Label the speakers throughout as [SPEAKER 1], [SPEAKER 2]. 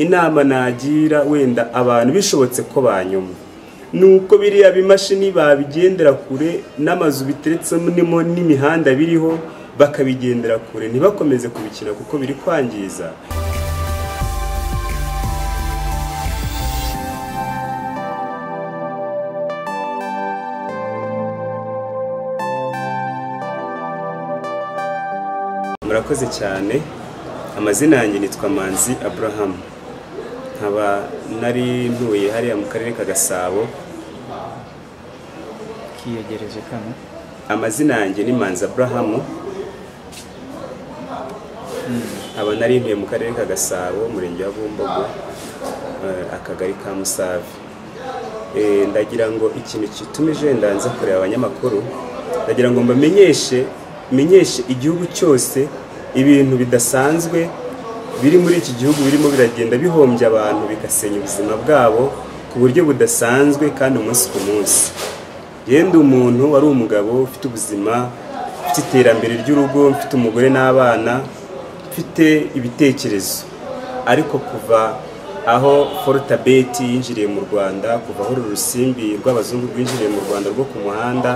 [SPEAKER 1] Inama nagira wenda abantu bishobotse ko banyuma nuko biriya bimashini babigendera kure n'amazu biteretsemo n'imihanda biriho bakabigendera kure, ntibakomeze kubikina kuko biri kwangiza. Murakoze cyane. Amazina yanjye nitwa Manzi Abraham, nkaba nari ntuye hariya mu karere ka Gasabo.
[SPEAKER 2] Kiyegereje kano.
[SPEAKER 1] Amazina yanjye ni Manzi Abraham, nkaba nari ntuye mu karere ka Gasabo, umurenge wa Bumbogo, akagari ka Musave. Ndagira ngo ikintu kitumije ndanza kureba abanyamakuru, ndagira ngo mbamenyeshe menyeshe igihugu cyose ibintu bidasanzwe biri muri iki gihugu birimo biragenda bihombya abantu bigasenya ubuzima bwabo ku buryo budasanzwe kandi umunsi ku munsi. Yenda umuntu wari umugabo ufite ubuzima, ufite iterambere ry'urugo, mfite umugore n'abana, mfite ibitekerezo, ariko kuva aho Fortabet yinjiriye mu Rwanda, kuva aho urusimbi rw'abazungu rwinjiriye mu Rwanda rwo ku muhanda,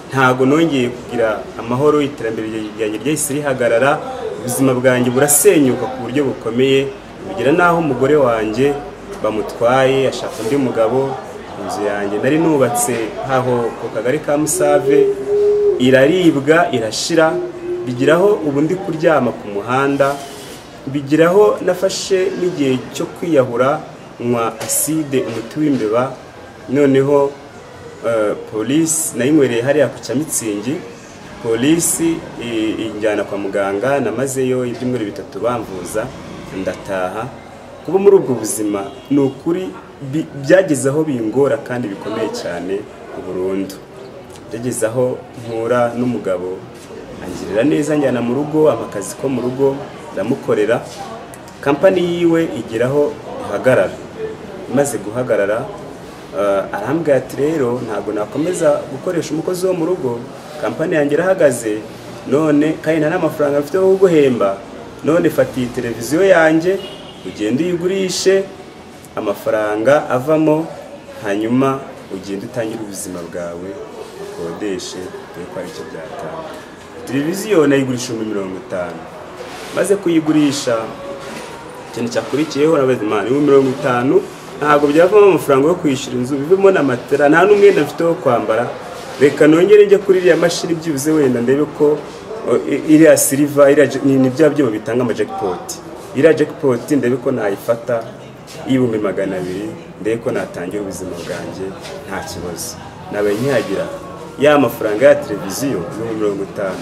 [SPEAKER 1] ntago nongeye kugira amahoro. Iterambere ryanjye ryahise rihagarara, ubuzima bwanjye burasenyuka ku buryo bukomeye, bugera naho umugore wanjye bamutwaye ashaka undi mugabo. Inzu yanjye nari nubatse aho ku kagari ka Musave iraribwa irashira, bigiraho ubu ndi kuryama ku muhanda, bigiraho nafashe n'igihe cyo kwiyahura nywa acide, umuti w'imbeba. Noneho polisi nayinywereye hariya ku Cyamitsingi, polisi injyana kwa muganga, namazeyo ibyumweru 3 bamvuza ndataha. Kuba muri ubwo buzima ni ukuri byageze aho bingora kandi bikomeye cyane burundu. Byageze aho mpura n'umugabo angirira neza, njyana mu rugo, amakazi ko mu rugo ndamukorera, kampani yiwe igeraho ihagarara. Imaze guhagarara arambwira ati rero ntabwo nakomeza gukoresha umukozi wo mu rugo, kampani yanjye irahagaze none kandi nta n'amafaranga mfite yo guhemba, none fata iyi televiziyo yanjye ugende uyigurishe amafaranga avamo, hanyuma ugende utangire ubuzima bwawe ukodeshe, dore ko aricyo byatanga. Televiziyo nayigurisha 50,000. Maze kuyigurisha ikintu cyakurikiyeho nabaze Imana, 50,000 ntabwo byavamo amafaranga yo kwishyura inzu, bivemo na matera, nta n'umwenda mfite wo kwambara. Reka nongere njye kuri iriya mashini byibuze wenda ndebe ko iriya silver, iriya ni bya byuma bitanga ama jackpot, iriya jackpot ndebe ko nayifata 200,000, ndebe ko natangira ubuzima bwanjye nta kibazo. Nabaye nkihagira ya mafaranga ya televiziyo 50,000,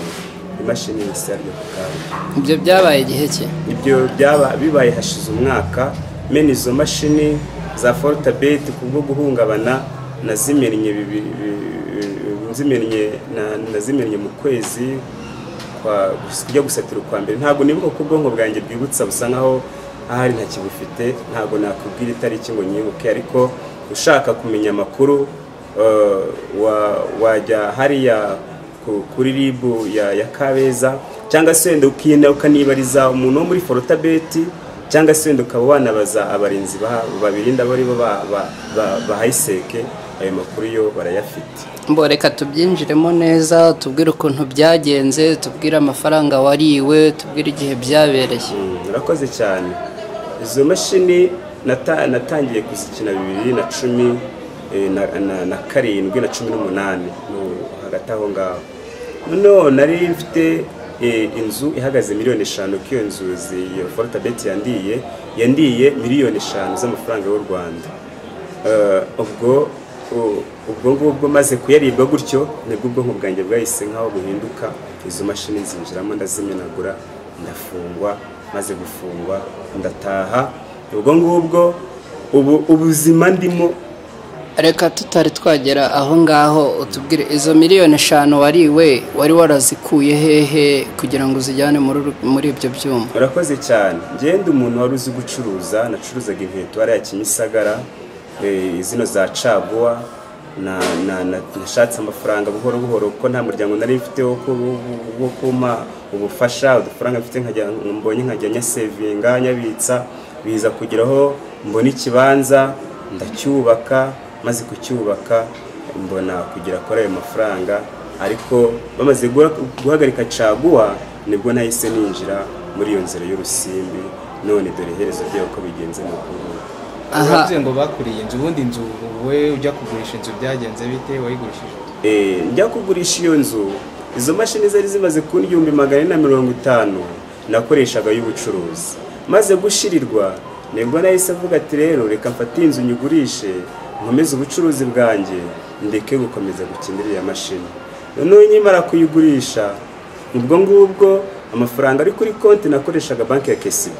[SPEAKER 1] imashini isaryo ku kanya.
[SPEAKER 3] Ibyo byabaye igihe ki?
[SPEAKER 1] Ibyo byaba bibaye hashize umwaka. Mene izo mashini za Fortabet kubwo guhungabana nazimennye nazimennye mu kwezi kwa kujya gusatira kwa mbere. Ntabwo nibuka ko ubwonko bwanjye bwibutsa busa nkaho ahari nta kibufite, ntabwo nakubwira itariki ngo nyibuke, ariko ushaka kumenya amakuru wajya hariya kuri RIB ya Kabeza, cyangwa se wenda ukiyenda ukanibariza umuntu wo muri Fortabet, cyangwa se wenda ukaba wanabaza abarinzi babirinda bari bo bahayiseke, ayo makuru yo barayafite.
[SPEAKER 3] Mbo reka tubyinjiremo neza, tubwire ukuntu byagenze, tubwire amafaranga wariwe, tubwire igihe byabereye.
[SPEAKER 1] Murakoze cyane. Izo mashini natangiye kuzikina 2017 na 18 hagati aho ngaho. Noneho nari mfite inzu ihagaze 5,000,000, ko iyo nzu iyo Fortabet yandiye 5,000,000 z'amafaranga y'u Rwanda. Ubwo ngubwo maze kuyaribwa gutyo, nibwo ubwonko bwanjye bwahise nkaho buhinduka, izo mashini nzinjiramo ndazimenagura, ndafungwa. Maze gufungwa ndataha. Ubwo ngubwo ubu ubuzima ndimo.
[SPEAKER 3] Reka tutari twagera aho ngaho, utubwire izo 5,000,000 wariwe wari warazikuye hehe kugira ngo uzijyane muri ibyo byuma?
[SPEAKER 1] Urakoze cyane. Ngende umuntu wari uzi gucuruza, nacuruzaga inkweto hariya Kimisagara, zino za caguwa, nashatse amafaranga buhoro buhoro kuko nta muryango nari mfite wo kumpa ubufasha. Udufaranga mfite nkajya mbonye nkajya nyasevinga nyabitsa, Biza kugeraho mbona ikibanza ndacyubaka, maze kucyubaka mbona kugera kuri ayo mafaranga. Ariko bamaze guhagarika caguwa nibwo nahise ninjira muri iyo nzira y'urusimbi, none dore iherezo ryayo uko bigenze mu kuru.
[SPEAKER 2] Uravuze ngo bakuriye inzu, ubundi inzu wowe ujya kugurisha inzu byagenze bite? Wayigurishije?
[SPEAKER 1] Njya kugurisha iyo nzu, izo mashini zari zimaze ku 1450 nakoreshaga y'ubucuruzi. Maze gushirirwa nibwo nahise avuga ati rero reka mfate inzu nyigurishe nkomeze ubucuruzi bwanjye, ndeke gukomeza gukinira iya mashini. Noneho nkimara kuyigurisha ubwo ngubwo amafaranga ari kuri konti nakoreshaga banki ya KCB,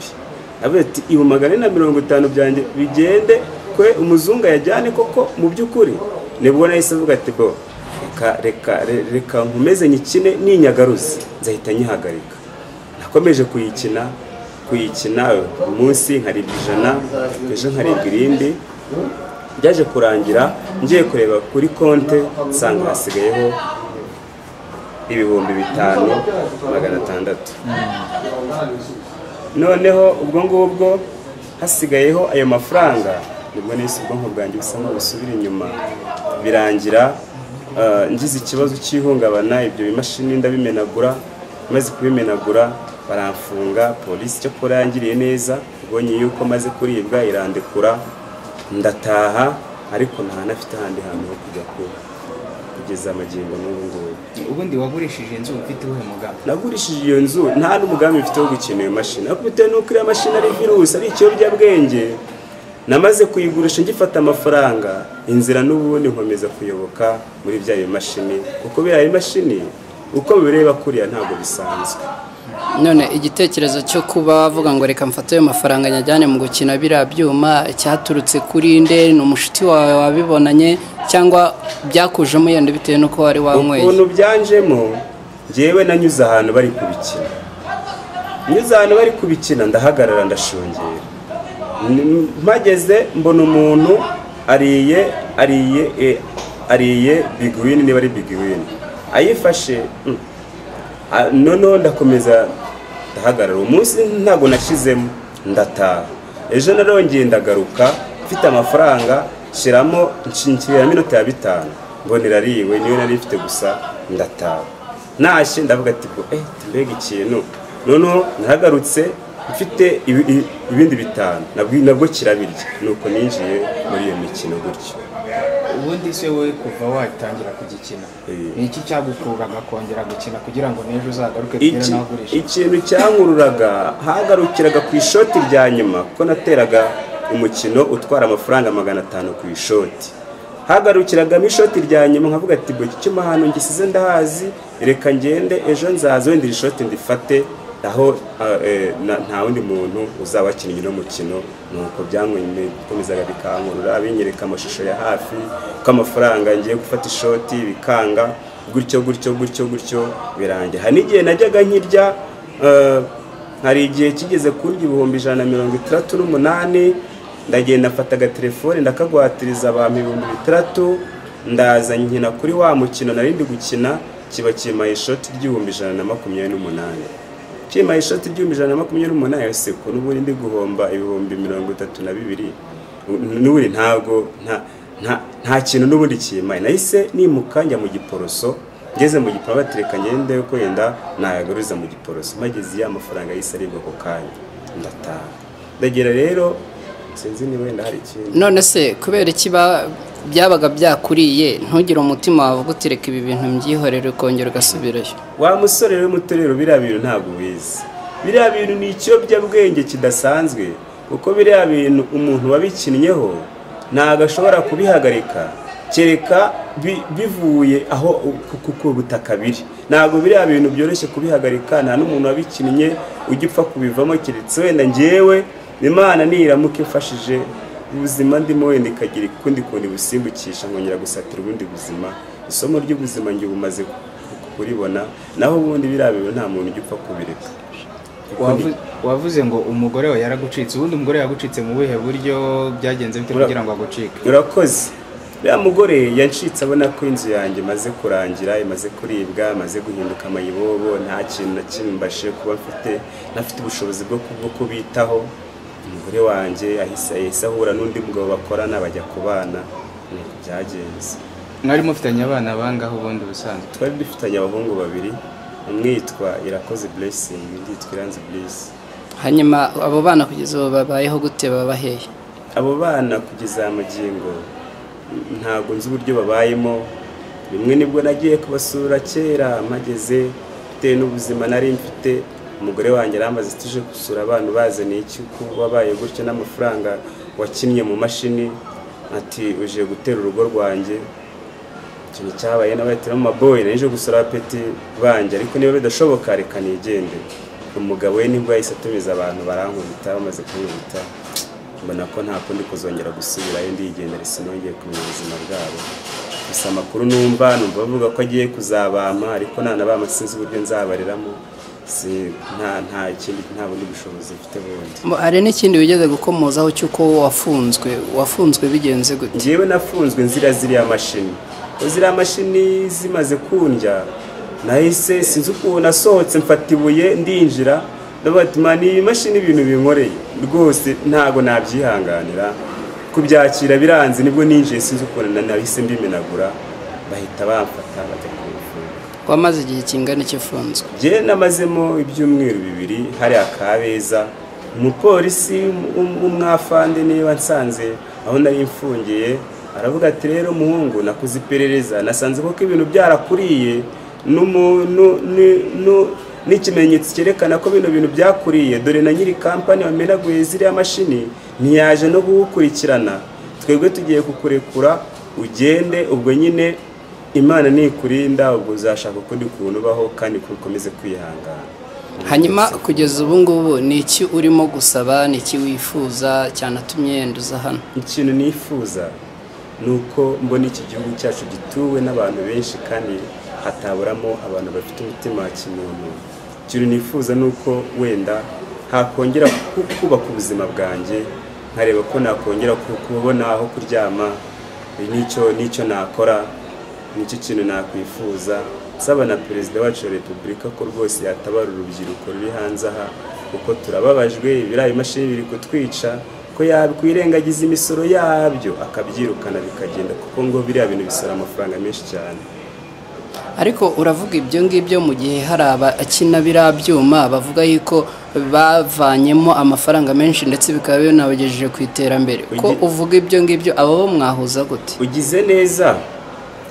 [SPEAKER 1] avuga ati 450 byanjye bigende kwe umuzungu yajyane koko mu by'ukuri. Nibwo nahise avuga ati bo reka nkomeze nyikine, ninyagaruze nzahita nyihagarika. Nakomeje kuyikina umunsi nkaribwa 100, ejo nkaribwa irindi. Byaje kurangira ngiye kureba kuri konte nsanga hasigayeho 5600. Noneho ubwo ngubwo hasigayeho ayo mafaranga, nibwo nahise ubwonko bwanjye busa nk'ubusubira inyuma. Birangira ngize ikibazo cy'ihungabana, ibyo bimashini ndabimenagura. Maze kubimenagura baramfunga, polisi cyo kurangiriye neza ubonye yuko maze kuribwa irandekura ndataha, ariko nta nafite ahandi hantu ho kujya kugeza amagingo n'ubu ngubu.
[SPEAKER 2] Ubundi wagurishije inzu ufite uwuhe mugambi?
[SPEAKER 1] Nagurishije iyo nzu nta n'umugambi mfite wo gukina iyo mashini, ariko bitewe n'uko iriya mashini ari virusi, ari ikiyobyabwenge, namaze kuyigurisha ngifata amafaranga, inzira n'ubundi nkomeza kuyoboka muri bya bimashini, kuko biriya bimashini uko bireba kuriya ntabwo bisanzwe.
[SPEAKER 3] None igitekerezo cyo kuba bavuga ngo reka mfate ayo mafaranga nyajyane mu gukina biriya byuma cyaturutse kuri nde? Ni umushuti wawe wabibonanye cyangwa byakujemo yenda bitewe n'uko wari wanyweye?
[SPEAKER 1] Ukuntu byanjemo, njyewe nanyuze ahantu bari kubikina, nyuze ahantu bari kubikina ndahagarara ndashungera. Mpageze mbona umuntu ariye big win, niba ari big win ayifashe. Noneho ndakomeza ndahagarara, umunsi ntabwo nashizemo ndataha. Ejo narongeye ndagaruka mfite amafaranga, shyiramo nshingiramo inota ya 5, mbona irariwe niyo nari mfite gusa, ndataha. Nashye ndavuga ati mbega ikintu. Noneho naragarutse mfite ibindi 5 nabwo kirabirya. Nuko ninjiye muri iyo mikino gutyo.
[SPEAKER 2] Ubundi se wowe kuva watangira kugikina ni iki cyagukururaga kongera gukina kugira ngo n'ejo uzagaruke kugera naho ugurisha?
[SPEAKER 1] Ikintu cyankururaga hagarukiraga ku ishoti rya nyuma, kuko nateraga umukino utwara amafaranga 500 ku ishoti. Hagarukiragamo ishoti rya nyuma nkavuga ati bo iki cyuma hano ngisize ndahazi, reka ngende ejo nzaza wenda ishoti ndifate aho nta wundi muntu uzabakinnyi no mukino. Nuko byankomezaga bikankurura, binyereka amashusho ya hafi ko amafaranga ngiye gufata ishoti bikanga gutyo gutyo gutyo gutyo birangira. Hari n'igihe najyaga nkirya, hari igihe kigeze kurya 168,000, ndagenda mfata agatelefone ndakagwatiriza abantu 6000, ndaza nkina kuri wa mukino narindi gukina, kiba kimaye ishoti ry'128,000. Kimaye ishoti ry'128,000 yose ko n'ubundi ndi guhomba 32,000, n'ubundi ntabwo nta kintu n'ubundi kimaye. Nahise nimuka njya mu Giporoso, ngeze mu Giporoso batereka ngende ko yenda nayagaruza mu Giporoso, mageze ya mafaranga yahise aribwa ako kanya ndataha. Ndagera rero sinzi niba wenda hari ikindi.
[SPEAKER 3] None se kubera iki byabaga byakuriye ntugire umutima wavuga uti reka ibi bintu mbyihorere ukongera ugasubirayo?
[SPEAKER 1] Wa musore rero muto rero biriya bintu ntabwo ubizi. Biriya bintu ni ikiyobyabwenge kidasanzwe, kuko biriya bintu umuntu wabikinnyeho ntabwo ashobora kubihagarika kereka bivuye aho ku butaka biri. Ntabwo biriya bintu byoroshye kubihagarika, nta n'umuntu wabikinnye ujya upfa kubivamo keretse wenda njyewe Imana niramuka imfashije ubuzima ndimo wenda ikagira ukundi kuntu busimbukisha nkongera gusatira ubundi buzima. Isomo ry'ubuzima njye ubumaze kuribona, naho ubundi biriya bintu nta muntu ujya upfa kubireka.
[SPEAKER 2] Wavuze ngo umugore we yaragucitse, ubundi umugore yagucitse mu buhe buryo byagenze bite kugira ngo agucike?
[SPEAKER 1] Urakoze. Uriya mugore yancitse abona ko inzu yanjye imaze kurangira, imaze kuribwa, imaze guhinduka amayibobo, nta kintu na kimwe mbashije kuba mfite, ntafite ubushobozi bwo kubitaho. Umugore wanjye ahise ahura n'undi mugabo bakorana bajya kubana, nuko byagenze.
[SPEAKER 2] Mwari mufitanye abana bangahe ubundi busanzwe?
[SPEAKER 1] Twari dufitanye abahungu babiri, umwe yitwa Irakoze Blessing, undi yitwa Iranzi Bliss.
[SPEAKER 3] Hanyuma abo bana kugeza ubu babayeho gute, babaheye?
[SPEAKER 1] Abo bana kugeza magingo ntabwo nzi uburyo babayemo. Rimwe nibwo nagiye kubasura kera mpageze, bitewe n'ubuzima nari mfite, umugore wanjye arambaza tuje gusura abantu bazaniye iki ko wabaye gutyo n'amafaranga wakinnye mu mashini, ati uje gutera urugo rwanjye. Ikintu cyabaye nabaye mu maboyi naje gusura peti banje, ariko niba bidashoboka reka nigende. Umugabo we nibwo yahise atumiza abantu barankubita, bamaze kunkubita mbona ko nta kundi kuzongera gusubirayo, ndigendera sinongeye kumenya ubuzima bwabo. Gusa amakuru numva bavuga ko agiye kuzabampa, ariko nanabampa sinzi uburyo nzabareramo, nta kindi, nta bundi bushobozi mfite bundi.
[SPEAKER 3] Hari n'ikindi wigeze gukomozaho cy'uko wafunzwe bigenze gute?
[SPEAKER 1] Njyewe nafunzwe nzira ziriya mashini. Ziriya mashini zimaze kundya nahise sinzi ukuntu nasohotse mfata ibuye ndinjira, ndavuga ati mani iyi mashini ibintu binkoreye rwose ntago nabyihanganira, kubyakira biranze. Nibwo ninjiye sinzi ukuntu nahise mbimenagura, bahita bamfata bajya kumfunga.
[SPEAKER 3] Wamaze igihe kingana iki ufunzwe?
[SPEAKER 1] Njye namazemo ibyumweru 2 hariya Kabeza. Umupolisi w'umwafande niba nsanze aho nari mfungiye aravuga ati rero muhungu nakuze iperereza nasanze koko ibintu byarakuriye n'ikimenyetso cyerekana ko bino bintu byakuriye, dore na nyiri kampani wamenaguye ziriya mashini ntiyaje no kugukurikirana, twebwe tugiye kukurekura ugende, ubwo nyine Imana nikurinda ubwo uzashaka ukundi kuntu ubaho kandi ukomeze kwihangana.
[SPEAKER 3] Hanyuma kugeza ubu ngubu ni iki urimo gusaba, ni iki wifuza cyanatumye yenduza hano?
[SPEAKER 1] Ikintu nifuza nuko mbona iki gihugu cyacu gituwe n'abantu benshi kandi hataburamo abantu bafite umutima wa kimuntu. Ikintu nifuza nuko wenda hakongera kubaka ubuzima bwanjye, nkareba ko nakongera kubona aho kuryama, n'icyo nakora, nicyo kintu nakwifuza. Nsaba na perezida wacu wa repubulika ko rwose yatabara urubyiruko ruri hanze aha, kuko turababajwe, ibirayi imashini biri kutwica, ko yakwirengagiza imisoro yabyo akabyirukana bikagenda, kuko ngo biriya bintu bisora amafaranga menshi cyane.
[SPEAKER 3] Ariko uravuga ibyo ngibyo mu gihe hari abakina biriya byuma bavuga yuko bavanyemo amafaranga menshi ndetse bikaba binabagejeje ku iterambere, ko uvuga ibyo ngibyo abo bo mwahuza gute?
[SPEAKER 1] Ugize neza,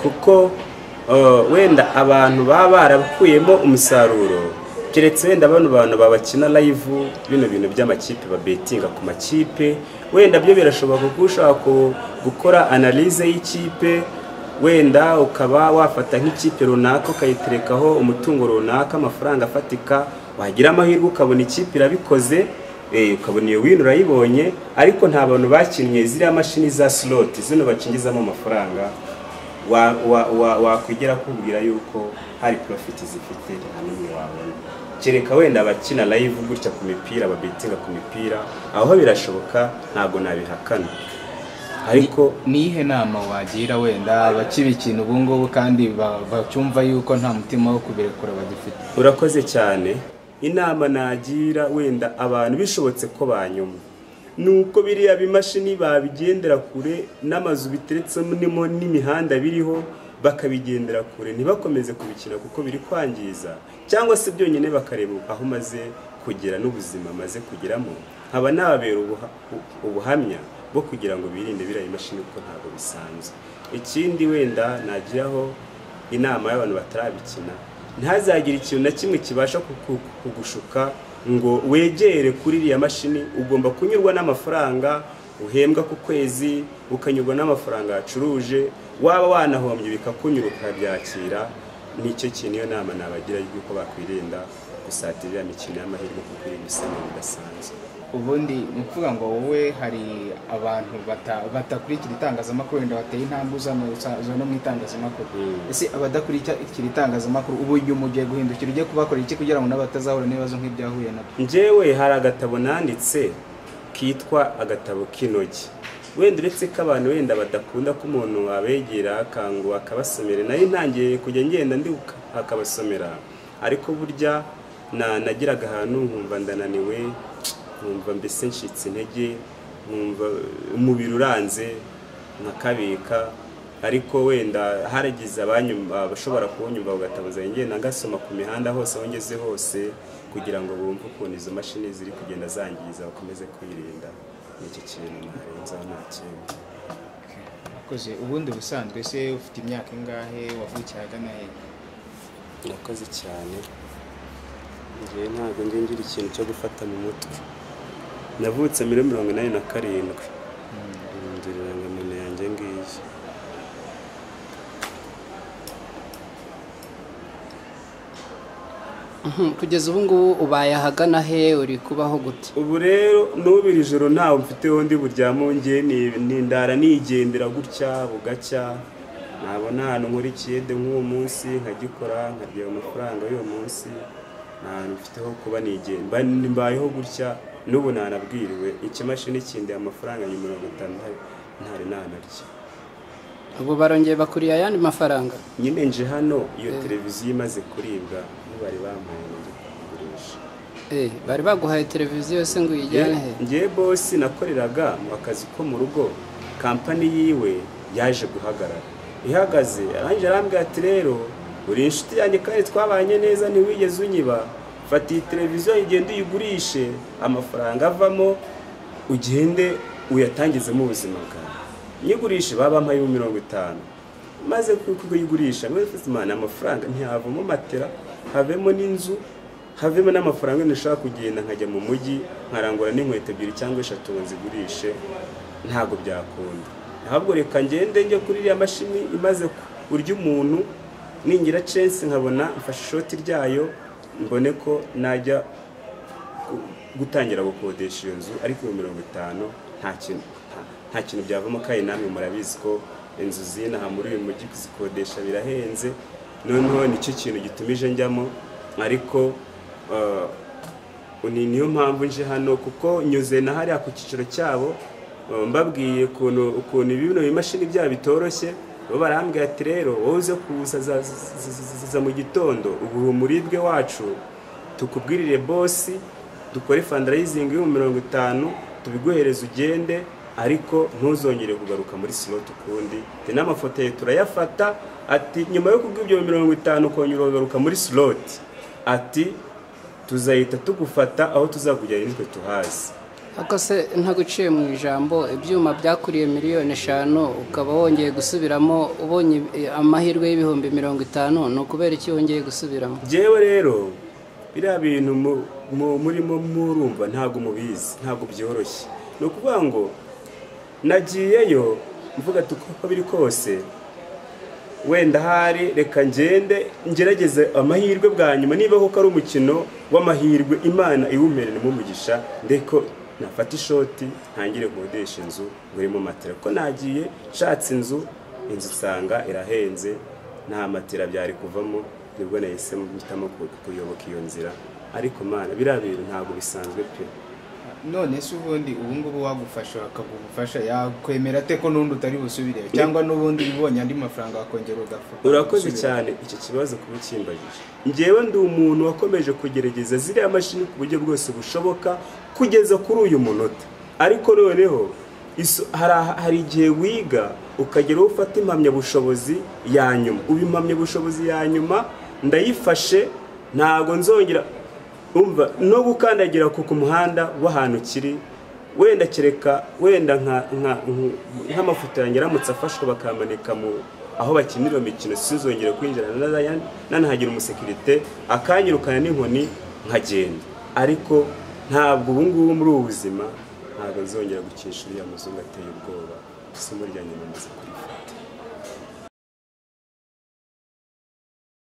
[SPEAKER 1] kuko wenda abantu baba barabukuyemo umusaruro, keretse wenda bano bantu babakina live bino bintu by'amakipe babetinga ku makipe, wenda byo birashoboka kuko ushobora gukora analyse y'ikipe, wenda ukaba wafata nk'ikipe runaka ukayiterekaho umutungo runaka, amafaranga afatika, wagira amahirwe ukabona ikipe irabikoze, ukabona iyo win urayibonye. Ariko nta bantu bakinnye ziriya mashini za slot zino bakingizamo amafaranga wakwigera kubwira yuko hari profit zifite, nta n'umwe wabona, kereka wenda abakina live gutya ku mipira babetinga ku mipira, aho birashoboka ntabwo nabihakana. Ariko
[SPEAKER 2] niyihe nama wagira wenda abakibikina ubu ngubu kandi bacyumva yuko nta mutima wo kubirekura bagifite?
[SPEAKER 1] Urakoze cyane. Inama nagira wenda abantu bishobotse ko banyuma nuko biriya bimashini babigendera kure, n'amazu biteretsemo n'imihanda biriho bakabigendera kure, ntibakomeze kubikina kuko biri kwangiza, cyangwa se byonyine bakareba aho maze kugera n'ubuzima maze kugeramo, nkaba nababera ubuhamya bwo kugira ngo birinde biriya imashini kuko ntabwo bisanzwe. Ikindi wenda nagiraho inama y'abantu batarabikina, ntihazagire ikintu na kimwe kibasha kugushuka ngo wegere kuri iriya mashini. Ugomba kunyurwa n'amafaranga uhembwa ku kwezi, ukanyurwa n'amafaranga yacuruje, waba wanahombye bikakunyura ukabyakira. Nicyo kintu iyo nama nabagira yuko bakwirinda gusatira imikino y'amahirwe kuko iri gusenya bidasanzwe.
[SPEAKER 2] Ubundi ni ukuvuga ngo wowe hari abantu batakurikira itangazamakuru wenda bateye intambwe uza no mu itangazamakuru, ese abadakurikira itangazamakuru ubu inyuma ugiye guhindukira ugiye kubakorera iki kugira ngo nabo batazahura n'ibibazo nk'ibyahuye nabyo?
[SPEAKER 1] Njyewe hari agatabo nanditse kitwa agatabo k'intoki, wenda uretse ko abantu wenda badakunda ko umuntu abegera akangu akabasomera, nari ntangiye kujya ngenda ndi akabasomera, ariko burya nagiraga ahantu nkumva ndananiwe, nkumva mbese ncitse intege, nkumva umubiri uranze nkakabika. Ariko wenda haragize abashobora kunyumva bagatabaza, ngenda ngasoma ku mihanda hose aho ngeze hose kugira ngo bumve ukuntu izo mashini ziri kugenda zangiza, bakomeze kwirinda. N'iki kintu narenzaho nta kindi.
[SPEAKER 2] Akoze. Ubundi busanzwe se ufite imyaka ingahe, wavukiye ahagana he?
[SPEAKER 1] Nakoze cyane, ngewe ntabwo njye ngira ikintu cyo gufata mu mutwe. Navutse muri 87, ngira irangamuntu yanjye ngiyi.
[SPEAKER 3] Kugeza ubu ngubu ubaye ahagana he, uri kubaho gute?
[SPEAKER 1] Ubu rero n'ubiri ijoro ntawe mfite wundi buryamo, nge nindara nigendera gutya bugacya, nabona ahantu nkora ikiyede nk'uwo munsi nkagikora, nkarya amafaranga y'uwo munsi. Nta hantu mfite ho kuba, nigenda mbayeho gutya. N'ubu nanabwiriwe ikimashini kindi amafaranga ni 50 ntari nanarya.
[SPEAKER 3] Ubu barongeye bakuriye ayandi mafaranga?
[SPEAKER 1] Nyine nje hano iyo televiziyo imaze kuribwa bari bampaye ngo kugurisha.
[SPEAKER 3] Bari baguhaye televiziyo se ngo uyijyane he?
[SPEAKER 1] Ngiye boss nakoreraga mu kazi ko mu rugo, kampani yiwe yaje guhagarara. Ihagaze arangije arambwira ati rero uri inshuti yanjye kandi twabanye neza ntiwigeze unyiba, fata iyi televiziyo igende uyigurishe, amafaranga avamo ugende uyatangizemo ubuzima bwawe. Nyigurishe babampaye 50, maze kuyigurisha mwana amafaranga ntihavamo matera, havemo n'inzu, havemo n'amafaranga nishaka kugenda nkajya mu mujyi nkarangura n'inkweto 2 cyangwa 3 ngo nzigurishe, ntago byakunda. Ahubwo reka ngende njye kuri iriya mashini imaze kurya umuntu, ningira chance nkabona mfashe ishoti ryayo mbone ko najya gutangira gukodesha iyo nzu. Ariko 50 nta kintu byavamo, kandi namwe murabizi ko inzu zinaha muri uyu mujyi kuzikodesha birahenze. Noneho nicyo kintu gitumije njyamo, ariko niyo mpamvu nje hano, kuko nyuze na hariya ku cyiciro cyabo mbabwiye ukuntu bino bimashini byabo bitoroshye. Bo barambwira ati rero wowe uze kuza mu gitondo ubu umuribwe wacu tukubwirire boss, dukore fundraising yo 50 tubiguhereze ugende, ariko ntuzongere kugaruka muri slot ukundi. Ati n'amafoto ye turayafata, ati nyuma yo kubw'ibyo 50 kongera ugaruka muri slot, ati tuzahita tugufata aho tuzakujyana nitwe tuhazi.
[SPEAKER 3] Ako se ntaguciye mu ijambo, ibyuma byakuriye miliyoni 5 ukaba wongeye gusubiramo ubonye amahirwe y'ibihumbi 50, ni ukubera iki wongeye gusubiramo?
[SPEAKER 1] Jewe rero biriya bintu murimo murumva ntabwo mubizi, ntabwo byoroshye. Ni ukuvuga ngo nagiyeyo mvuga ati uko biri kose wenda hari reka ngende ngerageze amahirwe bwa nyuma, niba koko ari umukino w'amahirwe Imana iwumerere mu mugisha, ndeko nafata ishoti ntangire kodesha inzu ngurimo matera. Ko nagiye nshatse inzu usanga irahenze, nta matera byari kuvamo, nibwo nahise mpitamo kuyoboka iyo nzira. Ariko Mana biriya bintu ntabwo bisanzwe pe.
[SPEAKER 2] None se ubundi ubu ngubu wagufasha akagufasha yakwemera ate ko n'undi utari busubire, cyangwa n'ubundi ubonye andi mafaranga wakongera ugafata?
[SPEAKER 1] Urakoze cyane iki kibazo kuba ukimbajije. Njyewe ndi umuntu wakomeje kugerageza ziriya mashini ku buryo bwose bushoboka kugeza kuri uyu munota. Ariko noneho hari igihe wiga ukagera ufata impamyabushobozi ya nyuma. Ubu impamyabushobozi ya nyuma ndayifashe, ntago nzongera umva no gukandagira ku muhanda w'ahantu kiri, wenda kereka wenda nk'amafoto yanjye aramutse afashwe bakamanika mu aho bakinira imikino, sinzongera kwinjira nanahagira umusekirite akanyirukana n'inkoni nkagenda. Ariko ntabwo ubu ngubu muri ubu buzima ntabwo nzongera gukinisha uriya muzungu ateye ubwoba. Isomo rya nyuma maze kurifata.